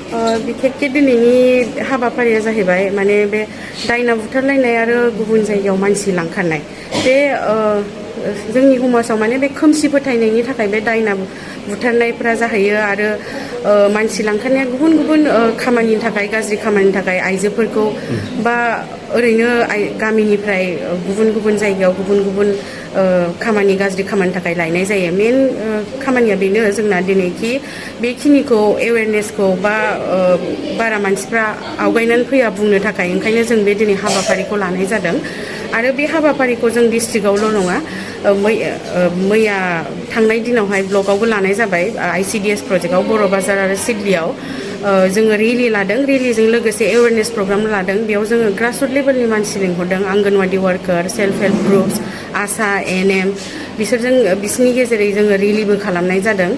बिखेकखे दिनैनि हाबाफारिया जाहैबाय माने बे दायना बुथारलायनाय आरो गुबुन जायगायाव मानसि लांखारनाय बे जोंनि समाजाव माने बे खोमसि फोथायनायनि थाखाय बे दायना बुथारनायफ्रा जाहैयो आरो मानसि लांखारनाया गुबुन गुबुन खामानिनि थाखाय गाज्रि खामानिनि थाखाय आइजोफोरखौ बा ओरैनो गामिनिफ्राय गुबुन गुबुन जायगायाव गुबुन गुबुन खामानि गाज्रि खामानिनि थाखाय लायनाय जायो मेन खामानिया बेनो जोंना दिनैखि बेखिनिखौ एवेरनेसखौ बा बारा मानसिफ्रा आवगायनानै फैया बुंनो थाखाय ओंखायनो जों बे दिनै हाबाफारिखौ लानाय जादों आरो बे हाबाफारिखौ जों डिस्ट्रिक्टआवल' नङा मैया थांनाय दिनावहाय ब्लकआवबो लानाय जाबाय ICDS प्रजेक्टआव बर' बाजार आरो सिडलियाव जोङो रेलि लादों रेलिजों लोगोसे एवेरनेस प्रग्राम लादों बेयाव जोङो ग्रासरुट लेभेलनि मानसि लिंहरदों आंगनवाडी वार्कार सेल्फ हेल्प ग्रुप्स आशा ANM बिसोरनि गेजेरै जोङो रेलिबो खालामनाय जादों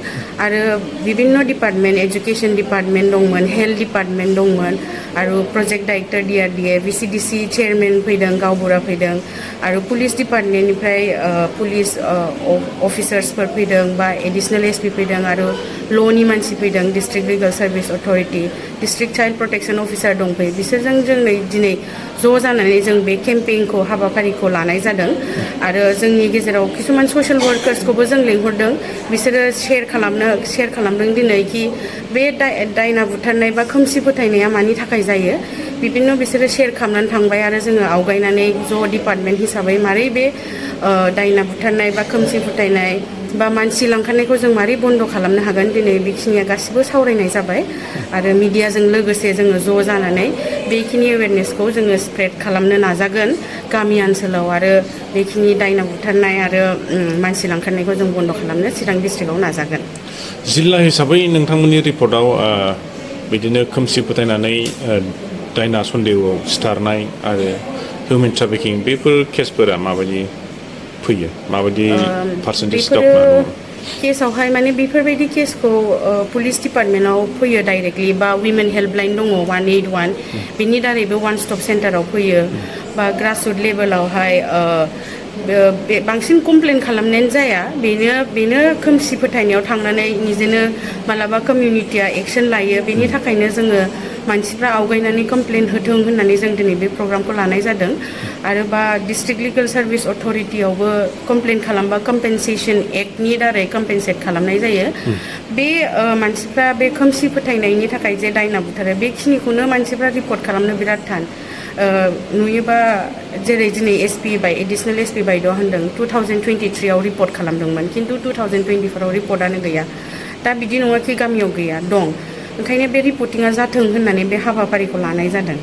आरो बिभिन्न डिपार्टमेन्ट एजुकेशन डिपार्टमेन्ट दंमोन हेल्थ डिपार्टमेन्ट दंमोन आरो project director DRDA VCDC chairman फैदों गावबुरा फैदों आरो पुलिस डिपार्टमेन्टनिफ्राय पुलिस अफिसार्सफोर फैदों बा एडिशनेल SP फैदों आरो ल'नि मानसि फैदों district legal service authority district child protection officer दंफैयो बिसोरजों जों दिनै ज' जानानै जों बे केम्पेइनखौ हाबाफारिखौ लानाय जादों आरो जोंनि गेजेराव किसुमान ससियेल वार्कार्सखौबो जों लिंहरदों बिसोरो शेयार खालामदों दिनै कि बे दायना बुथारनाय बा खोमसि फोथायनाया मानि थाखाय जायो बिभिन्न बिसोरो शेयार खालामनानै थांबाय आरो जोङो आवगायनानै ज' डिपार्टमेन्ट हिसाबै मारै बे दायना बुथारनाय बा खोमसि फोथायनाय बा मानसि लांखारनायखौ जों मारै बन्द' खालामनो हागोन दिनै बेखिनिया गासिबो सावरायनाय जाबाय आरो मिडियाजों लोगोसे जोङो ज' जानानै बेखिनि एवेरनेसखौ जोङो स्प्रेड खालामनो नाजागोन गामि ओनसोलाव आरो बेखिनि दायना बुथारनाय आरो मानसि लांखारनायखौ जों बन्द' खालामनो चिरां डिस्ट्रिक्टआव नाजागोन जिल्ला हिसाबै नोंथांमोननि रिपर्टआव बिदिनो खोमसि फोथायनानै दायना सन्देहआव सिथारनाय आरो हिउमेन ट्राफिकिं बेफोर केसफोरा माबायदि फैयो माबायदि पार्सेन्टेज दावखोना दङ केसआवहाय माने बेफोरबायदि केसखौ पुलिस डिपार्टमेन्टआव फैयो डाइरेक्टलि बा उइमेन हेल्पलाइन दङ 181 बिनि दारैबो वान स्टप सेन्टाराव फैयो बा ग्रासरुट लेभेलावहाय बांसिन कमप्लेन खालामनायानो जाया बेनो खोमसि फोथायनायाव थांनानै निजेनो मालाबा कमिउनिटिया एक्सन लायो बेनि थाखायनो जोङो मानसिफ्रा आवगायनानै कमप्लेन होथों होननानै जों दिनै बे प्रग्रामखौ लानाय जादों आरो बा डिस्ट्रिक्ट लिगेल सार्भिस अथरिटियावबो कमप्लेन खालामबा कम्पेनसेसन एक्टनि दारै कम्पेनसेट खालामनाय जायो बे मानसिफ्रा बे खोमसि फोथायनायनि थाखाय जे दायना बुथारो बेखिनिखौनो मानसिफ्रा रिपर्ट खालामनो बिराद थान नुयोबा जेरै दिनै SP एडिशनेल SP बायद'आ होनदों 2023 आव रिपर्ट खालामदोंमोन खिन्थु 2024 आव रिपर्टआनो गैया दा बिदि नङा कि गामियाव गैया दं ओंखायनो बे रिपर्टिंआ जाथों होननानै बे हाबाफारिखौ लानाय जादों